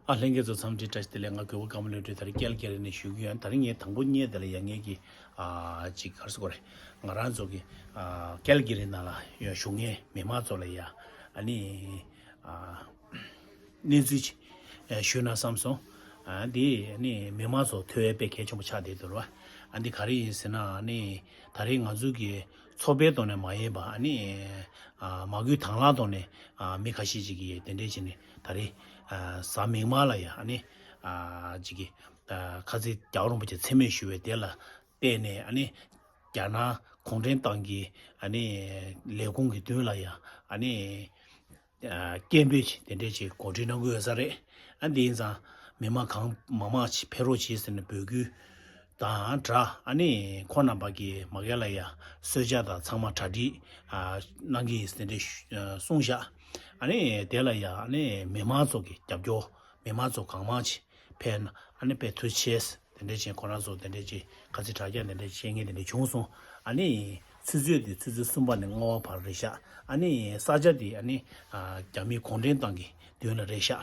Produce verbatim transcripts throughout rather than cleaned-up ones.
ཨ། ལྷན་རྒྱས་ཚོ་འཚམས་འདྲི་བཀྲ་ཤིས་བདེ་ལེགས། ང་གུས་པ་ཀརྨ་བློ་གྲོས། ད་རིང་ངས་ཐང་པོ་གཉིས་དེ་ལ་ཡ་ངེད་ཀྱི་ཨ་ཅིག་ག་རེ་ཟེར་དགོས་རེད། ང་རང་ཚོ་གི་ཨ་ཀལ་གི་རི་ནང་ལ་ཡ་བཞུགས་མཁན་མི་མང་ཚོ་ལ་ཡ་ཨ་ནི་ཨ་གནས་ཚུལ་ཅིག་ཨ་ཞུས་ན་བསམ་སོང་། ཨ་འདི་ཨ་ནི་མི་མང་ཚོ་ཐོས་ཡ་དཔེ་གལ་ཆེན་པོ་ཆགས་བསྡད་འདུག་ར། ཨ་འདི་ག་རེ་ཡིན་ཟེར་ན། ཨ་ནི་ད་རེས་ང་ཚོ་གི་ཚོགས་པའི་ཐོག་ནས་མ་ཡིན་པ། ཨ་ནི་ཨ་མ་བསྐུལ་དང་བླངས་ཐོག་ནས་ཨ་མི་ཁ་ཤས་ཅིག་གིས་དེ་འདྲས་བྱས་ནས་ད་རེས་ཨ་གཟའ་མིག་དམར་ལ་ཡ་ཨ་ནི་ཨ་ཅིག་གི་ཨ་ཁ་རྩང་རྒྱལ་བ་རིན་པོ་ཆེ་མཚན་སྨད་ཞུ་བའི་དེ་ལ་བལྟས་ནས། ཨ་ནི་རྒྱ་ནག་གུང་ཁྲན་ཏང་གི་ཨ་ནི་ལས་ཁུངས་ཀྱི་མདུན་ལ་ཡ་ཨ་ནི་ཨ་སྐད་འབོད་ཅིག་དེ་འདྲས་ཅིག་གོ་སྒྲིག་གནང་གི་ཡོད་ས་རེད། ཨ་འདི་ཡིན་ཙང་མི་མང་གང་མང་མང་ཅིག་ཕེབས་རོགས་བྱེད་ཟེར་ནས་འབོད་སྐུལ་དང་སྦྲགས། ཨ་ནི་ཁོང་རྣམ་པ་གིས་མ་གི་ལ་ཡ་གསོལ་ཇ་དང་ཚང་མ་གྲ་སྒྲིག་ཨ་གནང་གི་ཡིན་ཟེར་དེ་འདྲས་ཞུ་ཨ་གསུངས་བཞག་ཨ་ནི་དེ་ལ་ཡ་ཨ་ནི་མི་མང་ཚོ་གི་རྒྱབ་སྐྱོར། མི་མང་ཚོ་གང་མང་ཅིག་ཕེབས་ན་ཨ་ནི་དཔེ་ཐུགས་རྗེ་ཆེ། དེ་འདྲས་བྱས་ཁོ་རང་ཚོ་དེ་འདྲས་ཅིག་ཁ་རྩང་དྲ་རྒྱ་དེ་འདྲས་བཤད་མཁན་དེ་འདྲས་བྱུང་སོང་། ཨ་ནི་ཆུ་ཚོད་དེ་ཆུ་ཚོད་གསུམ་པ་ནས་ལྔ་པ་བར་རེད་ཤག་ཨ་ནི་ས་ཆ་དེ་ཨ་ནི་ཨ་རྒྱ་མི་གུང་ཁྲན་ཏང་གི་མདུན་ལ་རེད་ཤག་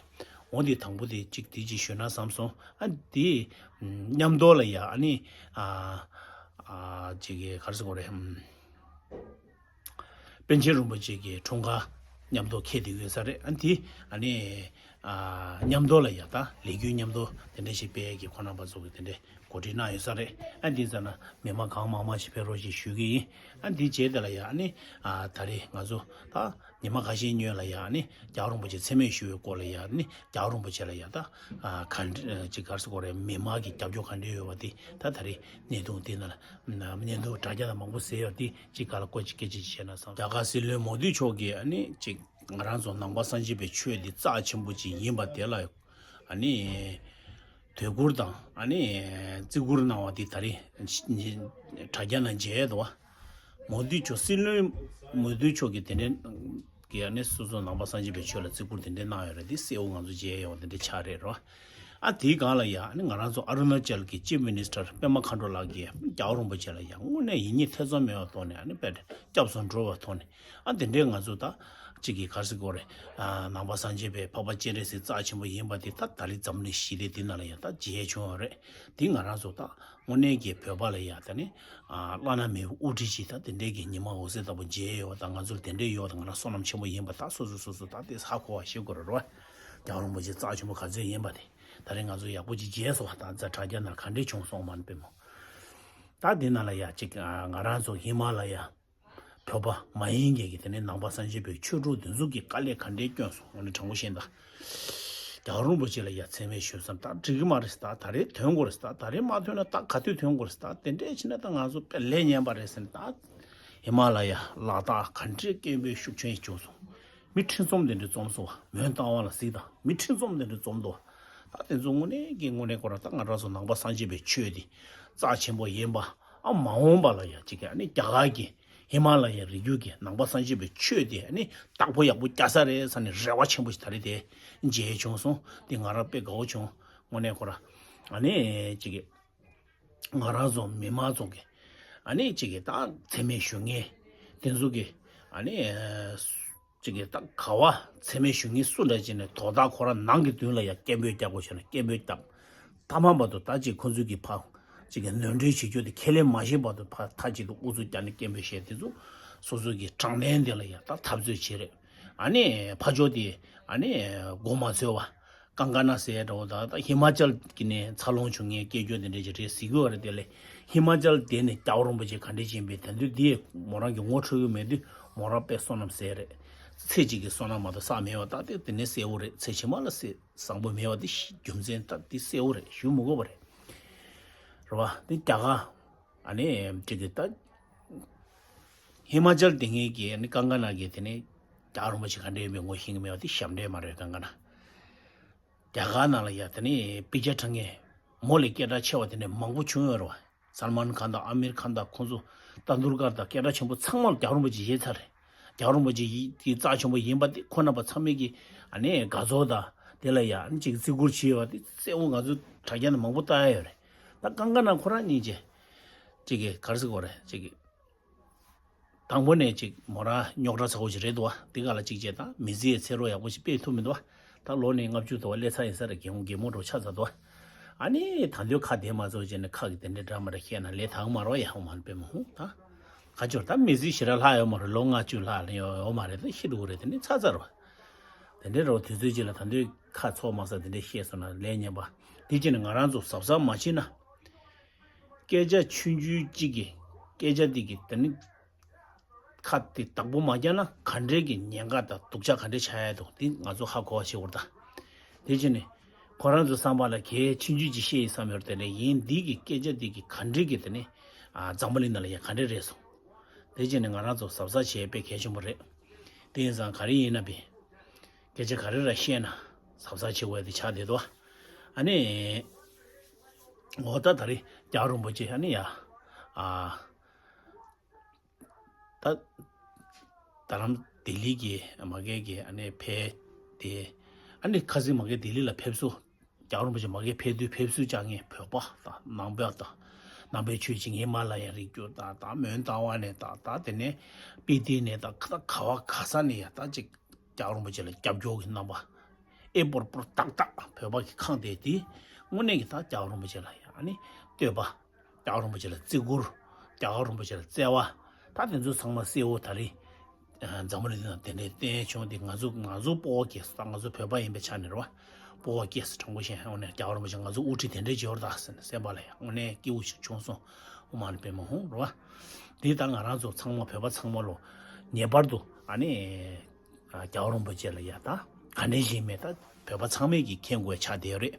འོ་འདི་དང་པོ་དེ་གཅིག་དེ་གཅིག་ཞུས་ན་བསམ་སོང་། ཨ་དེ་མཉམ་དུ་ལ་ཡ་ཨ་ནི་ཨ་ཨ་ཅིག་གི་ག་རེ་ཟེར་དགོས་རེད། ཨམ། པཎ་ཆེན་རིན་པོ་ཆེ་གི་འཁྲུངས་སྐར་མཉམ་དུ་འཁེལ་བསྡད་ཡོད་ས་རེད། ཨ་དེ་ཨ་ནི་ཨ་མཉམ་དུ་ལ་ཡ་ད་ལས་འགུལ་མཉམ་དུ་དེ་འདྲ་ཞིག་སྤེལ་ཡས་ཀྱི་ཁོང་རྣམ་པ་ཚོ་གི་དེ་འདྲ་གོ་སྒྲིག་གནང་ཡོད་ས་རེད། ཨ་འདི་ཙམ་ན་མི་མང་གང་མང་མང་ཞིག་ཕེབས་རོགས་ཞེས་ཞུ་གི་ཡིན། ཨ་འདི་རྗེས་དེ་ལ་ཡ་ཨ་ནི་ཨ་ད་རེས་ང་ཚོ་ད་ཉི་མ་ཁ་ཤས་སྔོན་ལ་ཡ་ཨ་ནི་རྒྱལ་བ་རིན་པོ་ཆེ་མཚན་སྨད་ཞུ་བའི་སྐོར་ལ་ཡ་ཨ་ནི་རྒྱལ་བ་རིན་པོ་ཆེ་ལ་ཡ་ད་ཨ་ག་འདྲ་ཅིག་ག་རེ་ཟེར་དགོས་རེད། མི་མང་གི་རྒྱབ་སྐྱོར་ག་འདྲ་ཡོད་པ་དེ་ད་ད་རེས་བརྙན་ཐུང་དེ་ནང་ལ་བརྙན་ཐུང་དྲ་རྒྱ་ནང་མང་པོ་གསལ་ཡོད་དེ་ཅིག་ག་ལ་སྐོར་ཅིག་སྐད་ཆ་ཅིག་བཤད་ན་བསམ། རྒྱ་གར་སྲིད་བློན་མོ་དི་མཆོག་གིས་ཨ་ནི་ཅིག་ང་རང་ཚོ་ནང་པ་སངས་རྒྱས་པའི་ཆོས་འདི་རྩ་ཆེན་པོ་ཅིག་ཡིན་པ་དེ་ལ་ཨ་ནི་དོ་ཁུར་དང་ཨ་ནི་བརྩི་བཀུར་གནང་བ་འདི་ད་རེས་དྲ་རྒྱ་ནང་མཇལ་ཡོད་དོ། མོ་དི་མཆོག་སྲིད་བློན་མོ་དི་མཆོག་གིས་དེ་འདྲའི་གིས་ཨ་ནི་སོ་སོ་ནང་པ་སངས་རྒྱས་པའི་ཆོས་ལ་བརྩི་བཀུར་དེ་འདྲའི་གནང་ཡོད་རེད། འདི་གསལ་བོ་ང་ཚོ་མཇལ་ཡོང་དེ་འདྲའི་ཆགས་རེད་རོ། ཨ་དེའི་སྒང་ལ་ཡ་ཨ་ནི་ང་རང་ཚོ་ཨ་རུ་ན་ཅལ་གྱི་ཅིབ་མི་ནི་སི་ཊར་པད་མ་མཁའ་འགྲོ་ལགས་ཀྱིས་རྒྱལ་བ་རིན་པོ་ཆེ་ལ་ཡ་དངོས་གནས་ཡིད་གཉིས་ཐེ་ཚོམ་མེད་པའི་ཐོག་ནས་ཨ་ནི་དཔེ་སྐྱབས་སུ་འགྲོ་བའི་ཐོག་ནས། ཨ་དེ་འདྲའི་ང་ཚོ་ད་གཅིག་གིས་ག་རེ་ཟེར་དགོས་རེད། ཨ་ནང་པ་སངས་རྒྱས་པའི་འཕགས་པ་སྤྱན་རས་གཟིགས་རྩ་ཆེན་པོ་ཡིན་པ་དེ་ད་ད་རེས་འཛམ་གླིང་ཞི་བདེ་འདི་ནང་ལ་ཡང་ད་མཇལ་བྱུང་བ་རེད། དེ་ང་རང་ཚོ་ད་དངོས་གནས་ཀྱི་བོད་པ་ལ་ཡང་ད་ནི་ཨ་བླ་ན་མེད་པའི་དབུ་ཁྲིད་ཅིག་ད་དེ་འདྲའི་གི་ཉི་མ་འོད་ཟེར་ལྟ་བུ་མཇལ་ཡོད་པ་དང་། ང་ཚོར་དེ་འདྲའི་ཡོད་པ་དང་། ང་རང་བསོད་ནམས་ཆེན་པོ་ཡིན་པ་ད་སོ་སོ་སོ་སོ་ད་དེ་ཧ་གོ་བ་ཞིག་དགོས་རེད་རོ། རྒྱལ་བ་རིན་པོ་ཆེ་རྩ་ཆེན་པོ་ག་ཚོད་ཡིན་པ་དེ་ད་རེས་ང་ཚོ་ཡག་པོ་ཅིག་མཇལ་སོང་བ། ད་ཛ་དྲ་རྒྱ་ནང་ག་འདྲས་བྱུང་སོང་མ་ནི་དཔེ་མོ། ད་དེ་ནང་ལ་ཡ་གཅིག་ཨ་ང་རང་ཚོ་ཧི་མ་ལ་ཡ་བོད་པ་མ་ཡིན་མཁན་གྱི་དེ་ནས་ནང་པ་སངས་རྒྱས་པའི་ཆོས་གྲོགས་འདི་ཚོ་གིས་དཀའ་ལས་ག་འདྲས་བསྐྱོན་སོང་། འོ་ན་དྲང་པོ་བཤད་ན་ད། རྒྱལ་བ་རིན་པོ་ཆེ་ལ་ཡ་མཚན་སྨད་ཞུས་སམ། ད་འགྲིག་གི་མ་རེད་ཟེར། ད་ད་རེས་ཐོན་དགོས་རེད་ཟེར། ད་ད་རེས་མ་ཐོན་ན་ད་ག་དུས་ཐོན་དགོས་རེད་ཟེར། ད་དེ་འདྲས་བྱས་ན་ད་ང་ཚོ་དཔེ་ལས་ཉན་པ་རེད་ཟེར་ནས། ད་ཧི་མ་ལ་ཡ་ལ་དྭགས་ག་འདྲས་སྐད་འབོད་ཤུགས་ཆེན་བྱུང་སོང་། མི་ཁྲི་འཛོམས་དེ་འདྲས་འཛོམས་སོང་བ། མོན་རྟ་དབང་ལ་གཟིགས་དང་། མི་ཁྲི་འཛོམས་དེ་འདྲས་འཛོམས་འདུག་བ། ད་དེ་ཚོ་དངོས་གནས་ཀྱི་དངོས་གནས་ཁོ་རང་ད་ང་རང་ཚོ་ནང་པ་སངས་རྒྱས་པའི་ཆོས་འདི་རྩ་ཆེན་པོ་ཡིན་པ། ཨ་མ་འོངས་པ་ལ་ཡ་གཅིག་གི་ཨ་ནི་རྒྱ་གར་གྱི་ཧི་མ་ལ་ཡའི་རི་རྒྱུད་ཀྱི་ནང་པ་སངས་རྒྱས་པའི་ཆོས་དེ་ཨ་ནི་བདག་པོ་ཡག་པོ་རྒྱག་ས་རེད་ཟེར་ནས་རེ་བ་ཆེན་པོ་ཞིག་ད་རེས་དེ་མཇལ་བྱུང་སོང་། དེ་ང་རང་དཔེ་དགའ་བོ་བྱུང་། དངོས་གནས་ཁོ་རང་ཨ་ནི་གཅིག་གི་ང་རང་ཚོ་མི་མང་ཚོ་གི་ཨ་ནི་གཅིག་གི་ད་མཚན་སྨད་ཞུ་མཁན་དེ་ཚོ་གི་ཨ་ནི་གཅིག་གི་ད་ག་བ་མཚན་སྨད་ཞུ་མཁན་སུ་འདྲ་ཅིག་ནས་དོ་བདག་ཁོ་རང་ནང་གི་མདུན་ལ་ཡ་སྐད་འབོད་རྒྱག་དགོས་བྱས་ན་སྐད་འབོད་རྒྱག་མཐའ་མ་བར་དུ་ད་ཅིག་ཁོ་ཚོས་ཀྱི་ཕ་ཅིག་གི་ནོར་འཁྲུལ་བྱེད་རྒྱུ་དེ་ཁས་ལེན་མ་ཤེས་བར་དུ་ཕ་མཐའ་གཅིག་ཏུ་ཨུ་ཚུགས་རྒྱག་ནས་སྐད་འབོད་བྱས། དེ་ཚོ་སོ་སོ་གི་དྲང་བདེན་དེ་ལ་ཡ་ད་འཐབ་རྩོད་བྱེད་རེད། ཨ་ནི་ཕ་ཕྱོགས་དེ་ཨ་ནི་མགོ་མ་ཚོས་པ། ཀང་ཀ་ན་ཟེར་འདྲ་བོ་དང་། ད་ཧི་མ་ཅལ་གྱི་ནས་འཚར་ལོངས་བྱུང་མཁན་སྐད་སྒྱུར་དེ་འདྲ་ཅིག་རེད་ཟེར་གྱི་ཡོད་རེད། དེ་ལས་ཧི་མ་ཅལ་དེ་ནས་རྒྱལ་བ་རིན་པོ་ཆེ་ག་འདྲས་ཕྱིན་པའི་དེ་དུས་དེ་མོ་རང་གི་ངོ་འཕྲོད་ཀྱི་མེད་དུས་མོ་རང་དཔེ་བསོད་ནམས་ཟད་རེད། ཚེ་གཅིག་གི་བསོད་ནམས་མ་གཏོགས་བསགས་མེད་པ་ད་དེ་དེ་ནས་གསལ་བོ་རེད། ཚེ་ཕྱི་མ་ལ་གསལ་བཟང་པོ་མེད་པ་དེ་རྒྱུ་མཚན་ད་དེ་གསལ་བོ་རེད། ཞུ་མི་དགོས་པ་རེད། རེད་བ། དེ་རྒྱ་གར་ཨ་ནི་ཅིག་གི་ད་ཧི་མ་ཅལ་དེ་ངེད་ཀྱི་ཨ་ནི་ཀང་ཀ་ན་གི་དེ་ནས་རྒྱལ་བ་རིན་པོ་ཆེ་ག་འདྲས་ཡིན་པའི་ངོ་ཤེས་ཀྱི་མེད་པ་དེ་ཞབས་འདྲེན་མ་རེད། ཀང་ཀ་ན། རྒྱ་གར་ནང་ལ་ཡ་དེ་ནས་དཔེ་ཆ་འཁྲབ་མཁན་མོ་ལས་སྐད་གྲགས་ཆེ་བ་དེ་འདྲ་མང་པོ་བྱུང་ཡོད་རེད་བ། སལ་མཱན་ཁཱན་དང་ཨ་མིར་ཁཱན་དང་ཁོང་ཚོ་ཏན་དུར་ཀར་དང་སྐད་གྲགས་ཆེན་པོ་ཚང་མ་ལ་རྒྱལ་བ་རིན་པོ་ཆེ་བཞེས་ཚར་རེད། རྒྱལ་བ་རིན་པོ་ཆེ་ཡི་དེ་རྩ་ཆེན་པོ་ཡིན་པ་དེ་ཁོ་རྣམ་པ་ཚང་མས་ཀྱི་ཨ་ནི་དགའ་ཚོར་དང་དེ་ལ་ཡ་ཨ་ནི་ཅིག་བརྩི་བཀུར་བྱས་ཡོད་པ་དེ་གསལ་བོ་ང་ཚོ་དྲ་རྒྱ་ནང་མང་པོ་ལྟ་ཡ་ཡོད་རེད། ད་ཀང་ཀ་ན་ཁོ་རང་གཉིས་ཀྱིས་ཅིག་གི་ག་རེ་ཟེར་དགོས་རེད། ཅིག་གི་དང་པོ་ནས་ཅིག་མོ་རང་རྙོག་དྲ་ཚ་བོ་ཞིག་རེད་འདུག་བ། དེ་ག་ལ་ཅིག་བྱས་དང་མི་ཚེའི་ཚེ་རོགས་ཡག་པོ་ཞིག་སྤེལ་ཐུབ་མི་འདུག་བ། ད་ལོ་ནི་ལྔ་བཅུ་དོ་སླེབས་ཚར་ཡིན་ས་རེད། རྒན་རྒན་མོ་འགྲོ་ཆགས་ཚར་དོ། ཨ་ནི་ད་འདོད་ཁ་བདེ་མ་ཚོ་བྱས་ནས་ཁ་གི་དེ་འདྲའི་འདྲ་མ་འདྲ་བཤད་ན་ལས་དང་མ་རོ་ཡ་ཧོ་མ་པེ་མ་ཧུ་ད། ཁ་ཆོར་ད་མི་ཚེ་ཞེ་དྲག་ལྷག་ཡོད་མ་རེད། ལོ་ལྔ་བཅུ་ལྷག་ཡོད་ཡོད་མ་རེད། ད་ཤི་འགྲོ་གི་རེད། དེ་ནི་ཚར་ཚར་རོ། དེ་འདྲའི་རོ་དུས་ཚོད་ཅིག་ལ་ད་འདོད་ཁ་ཚོགས་མ་ས་དེ་འདྲའི་བཤད་སོང་ན་ལས་ཉན་པ། དེ་བྱས་ནས་ང་རང་ཚོ་གཟབ་གཟབ་མ་བྱས་ན། སྐད་ཆ་ཆུང་ཆུང་གཅིག་གིས་སྐད་ཆ་དེ་གིས་དེ་ནི་ཁ་དེ་བདག་པོ་མ་བརྒྱབ་ན་ག་འདྲའི་གི་ཉེན་ཁ་དང་སྡུག་ཅག་ག་འདྲའི་ཆགས་ཡ་འདུག་དེ་ང་ཚོ་ཧ་གོ་བ་བྱེད་དགོས་རེད་ད། དེ་བྱས་ནས་ཁོ་རང་ཚོའི་བསམ་པ་ལ་གལ་ཆུང་ཆུང་ཅིག་བཤད་ཡིན་བསམ་ཡོད་རེད། དེ་ནས་ཡིན་འདི་གི་སྐད་ཆ་འདི་གི་ག་འདྲའི་གི་དེ་ནི་ཨ་འཛམ་བུ་གླིང་ནང་ལ་ཡ་ག་འདྲའི་རེད་སོང་། དེ་བྱས་ནས་ང་རང་ཚོ་གཟབ་གཟབ་བྱེད་དཔེ་གལ་ཆེན་པོ་རེད། དེ་ཡིན་ཙང་ག་རེ་ཡིན་ན་བི། སྐད་ཆ་ག་རེ་ར་བཤད་ན་གཟབ་གཟབ་བྱེད་དགོས་དེ་ཆགས་བསྡད་དོ། ཨ་ནི། འོ་ད་ད་རེས་རྒྱལ་བ་རིན་པོ་ཆེ་ཨ་ནི་ཡ། ཨ། ད། རྡ་རམ་ལྡི་ལི་གི་མ་གི་གི་ཨ་ནི་ཕེབས་ཏེ། ཨ་ནི་ཁ་སང་མ་གི་ལྡི་ལི་ལ་ཕེབས་བསུ། རྒྱལ་བ་རིན་པོ་ཆེ་མ་གི་ཕེབས་དུས་ཕེབས་བསུ་བཅར་མཁན་བོད་པ་དང་ནང་པ་དང་། ནང་པའི་ཆོས་བྱེད་མཁན་ཧི་མ་ལ་ཡའི་རི་རྒྱུད་དང་ད་མོན་རྟ་དབང་ནས་ད་ད་དེ་ནས་སྤི་ཏི་ནས་ད་ད་ག་བ་ག་ས་ནས་ཡ་ད་ཅིག་རྒྱལ་བ་རིན་པོ་ཆེ་ལ་རྒྱབ་སྐྱོར་གྱི་རྣམ་པ། ཨེ་སྤོར་སྤོར་ཏག་ཏག་བོད་པ་གི་ཁང་དེ་དེ་དངོས་གནས་ཀྱི་ད་རྒྱལ་བ་རིན་པོ་ཆེ་ལ་ཡ་ཨ་ནི་བསྟོད་པ། རྒྱལ་བ་རིན་པོ་ཆེ་ལ་བརྩི་བཀུར། རྒྱལ་བ་རིན་པོ་ཆེ་ལ་བརྩེ་བ། ད་དེ་ཚོ་ཚང་མ་གསལ་བོ་ད་རེས། ཨ། འཛམ་བུ་གླིང་འདི་ན་དེ་འདྲའི་བསྟན་བྱུང་དེ་ང་ཚོ་ང་ཚོ་སྤོ་བོ་སྐྱེས་སུ་ད་ང་ཚོ་བོད་པ་ཡིན་པའི་ཆ་ནས་རེད་བ། སྤོ་བོ་སྐྱེས་སུ་དྲང་པོ་བཤད་ཡོང་ནས་རྒྱལ་བ་རིན་པོ་ཆེ་ང་ཚོ་དབུ་ཁྲིད་དེ་འདྲའི་བྱེད་འོར་ད་ཟེར་ནས་སེམས་པ་ལ་ཡང་དངོས་གནས་སྐྱིད་པོ་ཞིག་བྱུང་སོང་། ཨོ་མ་ཎི་པདྨེ་ཧཱུྃ་རེད་བ། དེ་ད་ང་རང་ཚོ་ཚང་མ་བོད་པ་ཚང་མ་ལོ། ངེས་པར་དུ་ཨ་ནི། རྒྱལ་བ་རིན་པོ་ཆེ་ལ་ཡ་ད་ག་འདྲའི་ཞིག་མེད་ད་བོད་པ་ཚང་མས་ཀྱི་མཁྱེན་དགོས་ཆགས་བསྡད་ཡོད་རེད།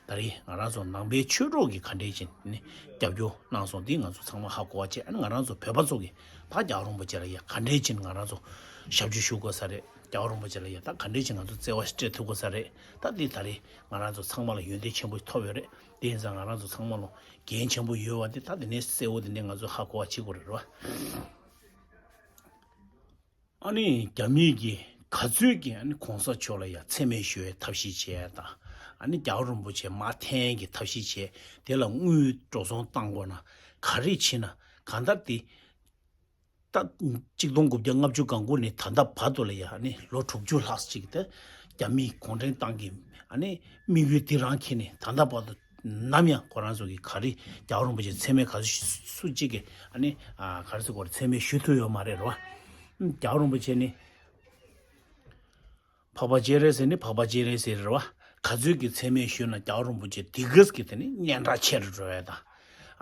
ད་རེས་ང་རང་ཚོ་ནང་པའི་ཆོས་གྲོགས་ཀྱི་ག་འདྲའི་ཞིག་ནི་རྒྱབ་སྐྱོར་གནང་སོང་། འདི་ང་ཚོ་ཚང་མ་ཧ་གོ་བ་བྱས། ཨ་ནི་ང་རང་ཚོ་བོད་པ་ཚོ་གི་ད་རྒྱལ་བ་རིན་པོ་ཆེ་ལ་ཡ་ག་འདྲའི་ཞིག་ང་རང་ཚོ་ཞབས་ཕྱི་ཞུ་དགོས་ས་རེད། རྒྱལ་བ་རིན་པོ་ཆེ་ལ་ཡ་ད་ག་འདྲའི་ཞིག་ང་ཚོ་བརྩེ་བ་སྤྲད་ཐུབ་དགོས་ས་རེད། ད་འདི་ད་རེས་ང་རང་ཚོ་ཚང་མ་ལ་ཡོན་ཏན་ཆེན་པོ་ཐོབ་ཡོད་རེད། དེ་ཡིན་ཙང་ང་རང་ཚོ་ཚང་མ་ལ་འགན་ཆེན་པོ་ཡོད་བ་དེ་ད་དེ་ནས་གསལ་བོ་དེ་ནས་ང་ཚོ་ཧ་གོ་བ་བྱེད་དགོས་རེད་བ། ཨ་ནི་རྒྱ་མིས་ཀྱིས་ག་ཚོད་ཀྱིས་ཨ་ནི་གོང་ས་མཆོག་ལ་ཡ་མཚན་སྨད་ཞུ་བའི་ཐབས་ཤེས་བྱས་དང་། ཨ་ནི་རྒྱལ་བ་རིན་པོ་ཆེ་མར་འཐེན་གྱི་ཐབས་ཤེས་བྱས། དེ་ལ་དངུལ་འགྲོ་སོང་བཏང་དགོས་ན་ག་རེ་བྱེད་ན་གང་ལྟར་དེ། ད་གཅིག་སྟོང་དགུ་བརྒྱ་ལྔ་བཅུ་གོ་དགུ་ནས་ད་ལྟ་བར་དུ་ལ་ཡ་ཨ་ནི་ལོ་དྲུག་ཅུ་ལྷག་ཅིག་དེ་རྒྱ་མིས་གུང་ཁྲན་ཏང་གི་ཨ་ནི་དམིགས་ཡུལ་དེ་རང་འཁྱེར་ནས་ད་ལྟ་བར་དུ། ནམ་ཡང་ཁོ་རང་ཚོ་གི་ག་རེ་རྒྱལ་བ་རིན་པོ་ཆེ་མཚན་སྨད་ག་ཚོད་སུ་གཅིག་གིས་ཨ་ནི་ཨ་ག་རེ་ཟེར་དགོས་རེད། མཚན་སྨད་ཞུ་ཐུབ་ཡོད་མ་རེད་རེད་བ། རྒྱལ་བ་རིན་པོ་ཆེ་ནི་འཕགས་པ་སྤྱན་རས་གཟིགས་ནི་འཕགས་པ་སྤྱན་རས་གཟིགས་རེད་བ། ག་ཚོད་ཀྱི་མཚན་སྨད་ཞུས་ན་རྒྱལ་བ་རིན་པོ་ཆེ་དེ་གས་ཀྱི་དེ་ནི་སྙན་གྲགས་ཆེ་རུ་འགྲོ་ཡ་དང་།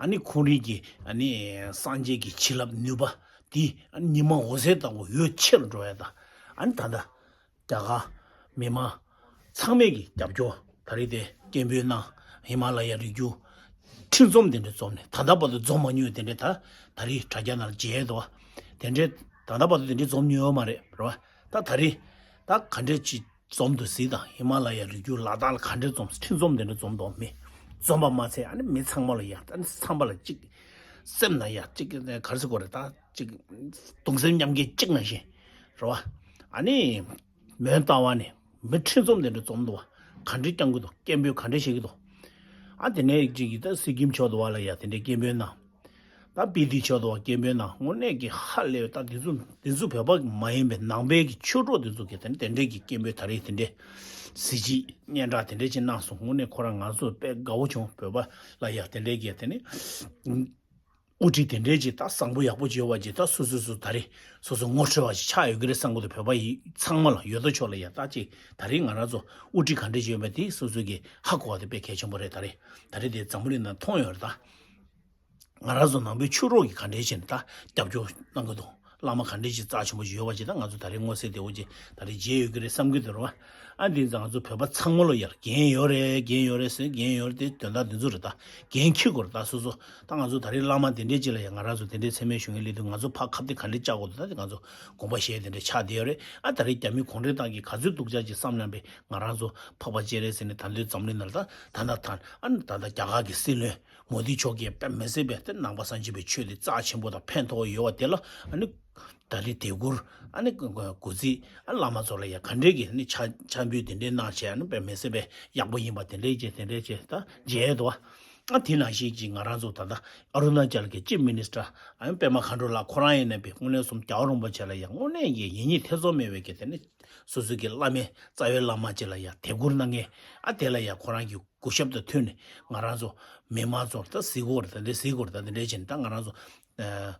ཨ་ནི་ཁོང་རང་གི་ཨ་ནི་སངས་རྒྱས་ཀྱི་བྱིན་རླབས་ནུས་པ་དེ་ཨ་ནི་ཉི་མ་འོད་ཟེར་ལྟ་བུ་འོད་ཆེ་རུ་འགྲོ་ཡ་དང་། ཨ་ནི་ད་ལྟ། རྒྱ་གར་མི་མང་ཚང་མས་ཀྱི་རྒྱབ་སྐྱོར་ད་རེས་དེ་སྐད་འབོད་གནང་། ཧི་མ་ལ་ཡ་རི་རྒྱུད་ཁྲི་འཛོམས་དེ་འདྲ་འཛོམས་ནས་ད་ལྟ་བར་དུ་འཛོམས་མ་མྱོང་། དེ་འདྲ་ད་ད་རེས་དྲ་རྒྱ་ནང་མཇལ་འདུག་བ། དེ་འདྲ་ད་ལྟ་བར་དུ་དེ་འདྲ་འཛོམས་མྱོང་ཡོད་མ་རེད་རེད་བ། ད་ད་རེས་ད་ག་འདྲ་ཅིག་འཛོམས་འདུག་ཟེར་དང་། ཧི་མ་ལ་ཡ་རི་རྒྱུད་ལ་དྭགས་ལ་ག་འདྲ་འཛོམས། ཁྲི་འཛོམས་དེ་འདྲ་འཛོམས་འདུག་མི་འཛོམས་པ་མ་ཚད་ཨ་ནི་མི་ཚང་མ་ལ་ཡ་ཨ་ནི་ཚང་མ་ལ་གཅིག་སེམས་ན་ཡ་གཅིག་ག་རེ་ཟེར་དགོས་རེད། ད་གཅིག་གདུང་སེམས་མཉམ་སྐྱེད་གཅིག་ནང་བཞིན་རེད་བ། ཨ་ནི། མོན་རྟ་དབང་ནས་མི་ཁྲི་འཛོམས་དེ་འདྲ་འཛོམས་འདུག་བ། ག་འདྲ་བསྐྱང་གི་འདུག་སྐད་འབོད་ག་འདྲ་བྱེད་ཀྱི་འདུག་ཨ་དེ་ནས་ཅིག་གིས་ད་སི་ཀིམ་ཕྱོགས་དུ་བ་ལ་ཡ་དེ་འདྲའི་སྐད་འབོད་གནང་། ད་སྤི་ཏི་ཕྱོགས་དུ་བ་སྐད་འབོད་གནང་། དངོས་གནས་ཀྱི་ཧ་ལས་པའི་ད་དེ་ཚོ་དེ་ཚོ་བོད་པ་མ་ཡིན་པའི་ནང་པའི་གི་ཆོས་གྲོགས་དེ་ཚོ་གིས་དེ་དེ་འདྲའི་གི་སྐད་འབོད་ད་རེས་དེ་འདྲའི་གཟི་བརྗིད་སྙན་གྲགས་དེ་འདྲའི་ཅིག་གནང་སོང་། དངོས་གནས་ཁོ་རང་ང་ཚོ་དཔེ་དགའ་བོ་བྱུང་། བོད་པ་ལ་ཡ་དེ་འདྲའི་གི་དེ་ནི། དབུ་ཁྲིད་དེ་འདྲའི་ཅིག་ད་བཟང་པོ་ཡག་པོ་ཅིག་ཡོད་པ་ཅིག་ད་སོ་སོ་སོ་ད་རེས་སོ་སོ་ངོ་འཕྲོད་པ་ཅིག་ཆགས་ཡོད་ཀྱི་རེད་བསམ་གྱི་འདུག་བོད་པ་ཡི་ཚང་མ་ལ་ཡོད་དོ་ཅོག་ལ་ཡ་ད་ཅིག་ད་རེས་ང་རང་ཚོ་དབུ་ཁྲིད་ག་འདྲས་ཅིག་ཡོད་པ་དེ་སོ་སོ་གི་ཧ་གོ་བ་དེ་དཔེ་གལ་ཆེན་པོ་རེད། ད་རེས་ད་རེས་དེ་འཛམ་བུ་གླིང་ནང་མཐོང་ཡོད་རེད་ད། ང་རང་ཚོ་ནང་པའི་ཆོས་གྲོགས་ཀྱི་ག་འདྲས་ཅིག་ད་རྒྱབ་སྐྱོར་གནང་གི་འདུག་བླ་མ་ག་འདྲས་ཅིག་རྩ་ཆེན་པོ་ཅིག་ཡོད་པ་ཅིག་ད་ང་ཚོ་ད་རེས་མངོན་གསལ་དོད་པོ་ཅིག་ད་རེས་མཇལ་ཡོད་ཀྱི་རེད་བསམ་གྱི་འདུག་རེད་བ། ཨ་འདི་ཚོ་ང་ཚོ་བོད་པ་ཚང་མ་ལོ་ཡར་འགན་ཡོད་རེད། འགན་ཡོད་རེད་ཟེར། འགན་ཡོད་རེད་དེ་དོན་དག་འདི་ཚོ་རེད་ད། འགན་འཁྱེར་དགོས་རེད་ད་སོ་སོ། ད་ང་ཚོ་ད་རེས་བླ་མ་དེ་འདྲས་ཅིག་ལ་ཡང་ང་རང་ཚོ་དེ་འདྲས་མཚན་སྨད་ཞུ་མཁན་སླེབས་དུས་ང་ཚོ་ཕར་ཁ་གཏད་ག་འདྲས་བཅག་དགོས་འདུག་ད་དེ་ང་ཚོ་དགོངས་པ་བཞེས་དེ་འདྲས་ཆགས་བསྡད་ཡོད་རེད། ཨ་ད་རེས་རྒྱ་མི་གུང་ཁྲན་ཏང་གིས་ག་ཚོད་སྡུག་ཅག་ཅིག་བསམ་ན་བས་ང་རང་ཚོ་འཕགས་པ་སྤྱན་རས་གཟིགས་ནས་ད་འདོད་འཛམ་གླིང་ནང་ལ་ད་ད་ད་ད་ཨ་ནི་ད་ད་རྒྱ་གར་གྱི་སྲིད་བློན་མོ་དི་མཆོག་གིས་དཔེ་མི་སྲིད་པའི་དེ་ནང་པ་སངས་རྒྱས་པའི་ཆོས་དེ་རྩ་ཆེན་པོ་དང་ཕན་ཐོགས་ཡོད་པ་དེ་ལ་ཨ་ནི། ད་རེས་དེ་གུར་ཨ་ནི་གུ་གུ་ཚིག་ཨ་བླ་མ་ཚོ་ལ་ཡ་ག་འདྲས་ཀྱི་ནི་ཕྱག་ཕྱག་འབུལ་དེ་འདྲས་གནང་བྱས་ཨ་ནི་དཔེ་མི་སྲིད་པའི་ཡག་པོ་ཡིན་པ་དེ་འདྲས་ཀྱི་དེ་འདྲས་ཀྱི་ད་མཇལ་འདུག་ཨ་དེ་ནང་བཞིན་གྱི་ང་རང་ཚོ་ད་ལྟ་ཨ་རུ་ན་ཅལ་གྱི་ཅིབ་མི་ནི་སི་ཊར་ཨ་ནི་པད་མ་མཁའ་འགྲོ་ལགས་ཁོ་རང་ཡིན་ན་པའི་དངོས་གནས་སོམ་རྒྱལ་བ་རིན་པོ་ཆེ་ལ་ཡ་དངོས་གནས་ཀྱི་ཡིད་གཉིས་ཐེ་ཚོམ་མེད་པའི་གི་དེ་ནི་ སོ་སོའི་གི་བླ་མའི་རྩ་བའི་བླ་མ་ཅིག་ལ་ཡ་དད་བཀུར་གནང་མཁན། ཨ་དེ་ལ་ཡ་ཁོ་རང་གི་གུས་ཞབས་དང་མཐུན་ནས་ང་རང་ཚོ་མི་མང་ཚོ་ད་གཟིགས་དགོས་རེད། ད་འདི་འདྲ་གཟིགས་དགོས་རེད། ད་འདི་འདྲ་བྱས་ནས་ད་ང་རང་ཚོ་ཨ་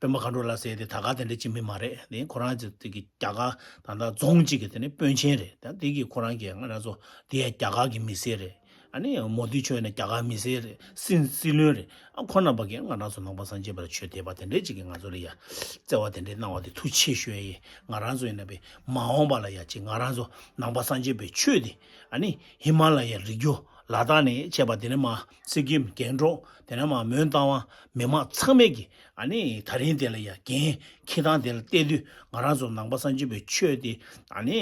པད་མ་མཁའ་འགྲོ་ལགས་ཟེར་དེ་ད་ག་དེ་འདྲ་ཅིག་མི་མ་རེད། དེ་ཁོ་རང་ཚོ་དེ་གི་རྒྱ་གར་ད་ལྟ་རྫོང་གཅིག་གི་དེ་ནས་དཔོན་ཆེན་རེད། ད་དེ་གི་ཁོ་རང་གིས་ང་རང་ཚོ་དེ་ཡ་རྒྱ་གར་གི་མི་སེར་རེད། ཨ་ནི་མོ་དི་མཆོག་ཡིན་ན་རྒྱ་གར་མི་སེར་རེད། སྲིད་སྲིད་བློན་རེད། ཨ་ཁོ་རྣམ་པ་གིས་ང་རང་ཚོ་ནང་པ་སངས་རྒྱས་པར་ཆོས་དད་པ་དེ་འདྲས་ཅིག་གིས་ང་ཚོ་ལ་ཡ་བརྩེ་བ་དེ་འདྲས་གནང་བ་དེ་ཐུགས་རྗེ་ཆེ་ཞུ་ཡ་ཡིན། ང་རང་ཚོ་ཡིན་ན་པའི་མ་འོངས་པ་ལ་ཡ་ཅིག་ང་རང་ཚོ་ནང་པ་སངས་རྒྱས་པའི་ཆོས་དེ་ཨ་ནི་ཧི་མ་ལ་ཡའི་རི་རྒྱུད་ལ་དྭགས་ནས་བྱས་པ་དེ་ནས་མར་སི་ཀིམ་རྒྱན་འབྲོག་དེ་ནས་མར་མོན་རྟ་དབང་མི་མང་ཚང་མས་ཀྱི་ཨ་ནི་ད་རིང་དེ་ལ་ཡ་འགན་འཁྱེར་སྟངས་དེ་ལ་བལྟས་དུས་ང་རང་ཚོ་ནང་པ་སངས་རྒྱས་པའི་ཆོས་དེ་ཨ་ནི་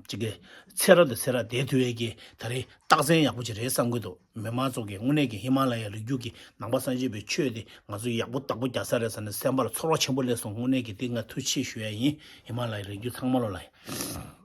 ཅིག་གི་ཚེ་རབས་དང་ཚེ་རབས་བསྡད་ཐུབ་ཡས་ཀྱི་ད་རེས་རྟགས་མཚན་ཡག་པོ་ཅིག་རེད་བསམ་གྱི་འདུག་མི་མང་ཚོ་གིས་དངོས་གནས་ཀྱི་ཧི་མ་ལ་ཡའི་རི་རྒྱུད་ཀྱི་ནང་པ་སངས་རྒྱས་པའི་ཆོས་དེ་ང་ཚོ་ཡག་པོ་བདག་པོ་རྒྱག་ས་རེད་ཟེར་ནས་སེམས་པ་ལ་ཚོར་བ་ཆེན་པོ་སླེབས་སོང་། དངོས་གནས་ཀྱི་དེ་ང་ཐུགས་རྗེ་ཆེ་ཞུ་ཡ་ཡིན། ཧི་མ་ལ་ཡའི་རི་རྒྱུད་ཚང་མ་ལོ་ལ་ཡིན།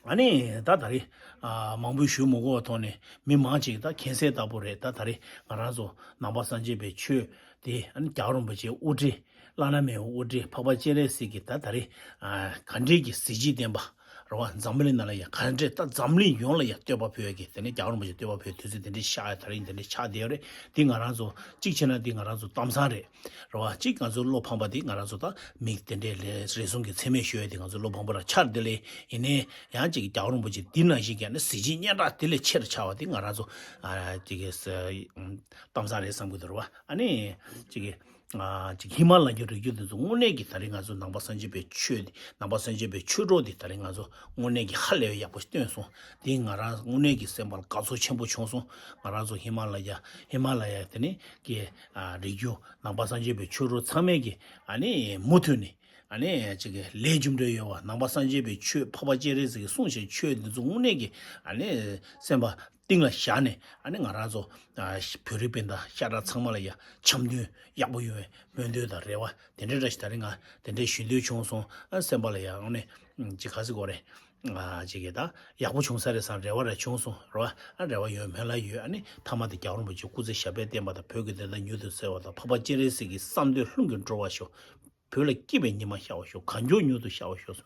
ཨ་ནི་ད་ད་རེས་ཨ་མང་པོས་ཞུ་མི་དགོས་པའི་ཐོག་ནས་མི་མང་ཅིག་ད་མཁྱེན་གསལ་ལྟ་བུ་རེད། ད་ད་རེས་ང་རང་ཚོ་ནང་པ་སངས་རྒྱས་པའི་ཆོས་དེ་ཨ་ནི་རྒྱལ་བ་རིན་པོ་ཆེའི་དབུ་ཁྲིད། བླ་ན་མེད་པའི་དབུ་ཁྲིད་འཕགས་པ་སྤྱན་རས་གཟིགས་ཀྱིས་ད་ད་རེས་ཨ་ག་འདྲས་ཀྱི་གཟི་བརྗིད་ལྡན་པ་རེད་བ། འཛམ་བུ་གླིང་ནང་ལ་ཡ་ག་འདྲས་ད་འཛམ་གླིང་ཡོངས་ལ་ཡ་བསྟོད་པ་ཕུལ་ཡ་གི་དེ་ནས་རྒྱལ་བ་རིན་པོ་ཆེ་བསྟོད་པ་ཕུལ་དུས་ཚོད་དེ་འདྲས་ཤར་ཡ་ད་རེས་དེ་འདྲས་ཆགས་བསྡད་ཡོད་རེད། འདི་ང་རང་ཚོ་གཅིག་བྱས་ན་འདི་ང་རང་ཚོ་གཏམ་བཟང་རེད། རེད་བ། གཅིག་ང་ཚོ་བློ་ཕམ་པ་འདི་ང་རང་ཚོ་ད་མི་དེ་འདྲས་ལས་རེ་ཟུང་གི་མཚན་སྨད་ཞུ་ཡ་འདི་ང་ཚོ་བློ་ཕམ་པ་རང་ཆགས་བསྡད་ལེ། ཡིན་ནའི་ཡང་གཅིག་རྒྱལ་བ་རིན་པོ་ཆེ་འདི་ནང་བཞིན་གྱི་ཨ་ནི་གཟི་བརྗིད་སྙན་གྲགས་དེ་ལས་ཆེར་ཆགས་པ་འདི་ང་རང་ཚོ་ཨ་གཅིག་གི་ས་གཏམ་བཟང་རེད་བསམ་གྱི་འདུག་རེད་བ། ཨ་ནི་གཅིག་གི་ཨ་ཅིག་ཧི་མ་ལ་ཡའི་རི་རྒྱུད་འདི་ཚོ་དངོས་གནས་ཀྱི་ད་རེས་ང་ཚོ་ནང་པ་སངས་རྒྱས་པའི་ཆོས་འདི་ནང་པ་སངས་རྒྱས་པའི་ཆོས་གྲོགས་འདི་ད་རེས་ང་ཚོ་དངོས་གནས་ཀྱི་ཧ་ལས་པའི་ཡག་པོ་ཞིག་བཏོན་སོང་། འདི་ང་རང་དངོས་གནས་ཀྱི་སེམས་པ་ལ་དགའ་ཚོར་ཆེན་པོ་བྱུང་སོང་། ང་རང་ཚོ་ཧི་མ་ལ་ཡ་ཧི་མ་ལ་ཡ་དེ་ནི་གི་ཨ་རི་རྒྱུད་ནང་པ་སངས་རྒྱས་པའི་ཆོས་གྲོགས་ཚང་མས་ཀྱི་ཨ་ནི་མུ་མཐུད་ནས་ཨ་ནི་ཅིག་གི་ལས་རྒྱུ་འབྲས་ཡོད་པ་ནང་པ་སངས་རྒྱས་པའི་ཆོས་འཕགས་པ་སྤྱན་རས་གཟིགས་ཀྱི་གསུང་བཞིན་ཆོས་འདི་ཚོ་དངོས་གནས་ཀྱི་ཨ་ནི་སེམས་པ་གཏིང་ལ་བཞག་ནས་ཨ་ནི་ང་རང་ཚོ་ཨ་བོད་རིགས་སྤུན་ཟླ་ཤ་ཁྲག་ཚང་མ་ལ་ཡ་འཆམ་མཐུན་ཡག་པོ་ཡོང་བའི་སྨོན་འདུན་དང་རེ་བ་དེ་འདྲའི་འདྲ་ཞིག་ད་རེས་ང་དེ་འདྲའི་ཞུ་འདོད་བྱུང་སོང་། ཨ་སེམས་པ་ལ་ཡ་ཨ་ནི་ཅི་ག་ཟེར་དགོས་རེད། ཨ་ཅིག་གི་ད་ཡག་པོ་བྱུང་ས་རེད་བསམ་རེ་བ་རེ་བྱུང་སོང་རེད་བ། ཨ་རེ་བ་ཡོད་སྨོན་ལམ་ཡོད། ཨ་ནི་མཐའ་མ་དེ་རྒྱལ་བ་རིན་པོ་ཆེ་སྐུ་ཚེ་ཞབས་པད་བརྟན་པ་དང་བོད་ཀྱི་བདེན་མཐའ་མྱུར་དུ་གསལ་བ་དང་འཕགས་པ་སྤྱན་རས་གཟིགས་ཀྱི་བསམ་དོན་ལྷུན་གྱིས་འགྲུབ་པར་ཤོག་བོད་ལ་སྐྱིད་པའི་ཉི་མ་ཤར་བར་ཤོག་གངས་ལྗོངས་མྱུར་དུ་ཤར་བར་ཤོག་གསུངས།